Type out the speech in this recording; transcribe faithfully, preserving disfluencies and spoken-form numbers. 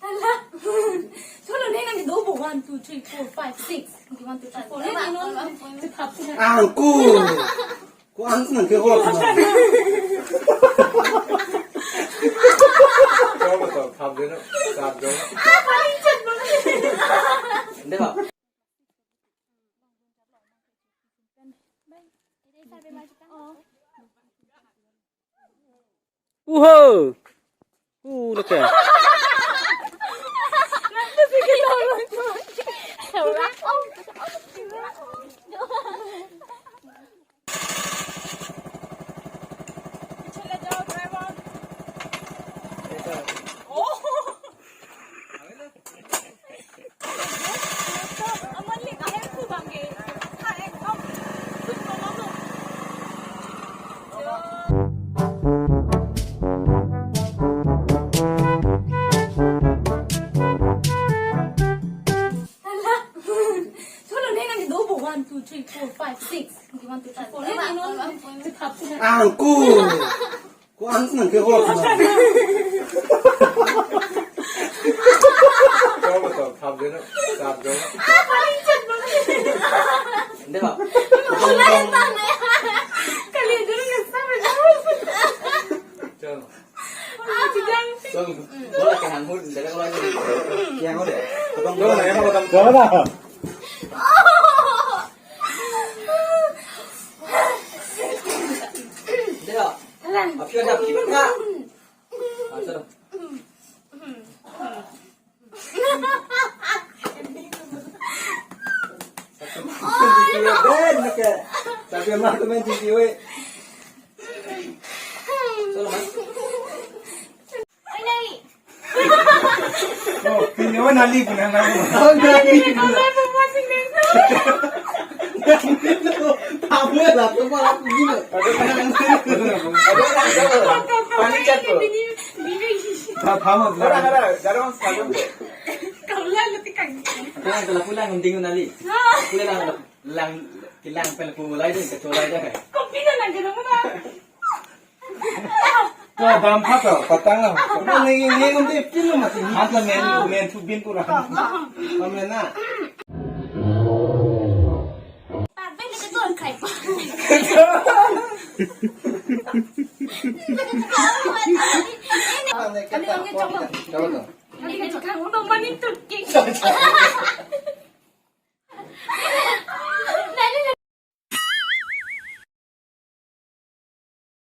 Hala. Solo ne nang do bo, one, two, three, four, five, six. One, two, three, four. Ne nang non. Angku. Ko ang nang ke hot na. Coba to, thap deh, no. Thap dong. Hindi ba? Uho. Uh, lo ke. Solo ne nang do bo, one, two, three, four, five, six. One, two, three, four. Ne nang non. Angku. Ko ang nang ke hot na. Coba to, thap deh, no. Thap dong. Hindi ba? Kali dulu ngesam. Coba. Song, bola ke hanghur, dadak lagi. Yang udah. Abang bola. Coba. Deo. Api ada api mana? Ah, sudah. Ben, nake. Tapi mah teman cici we. Sudah, Mas. Oh, pini oh nali puna na. Oh, nali puna. Kamu lah, kamu lah, gila. Panik jatuh. Kamu, kamu, kamu, kamu. Kau lah, lebih kan. Pulang, kalau pulang, mending nali. Pulang, lang, kilang, pel, pulai deh, kecolai deh. Kopi na lang, gila mana? To dam pha to, patang lo. Ko ne ne ne um de pin lo mati. Hat lo men, men thu bin pura. Ko men na. Pabin ke tuan kai pa. Kami kami coba. Coba to. Kami ke tukang untuk maning tuki.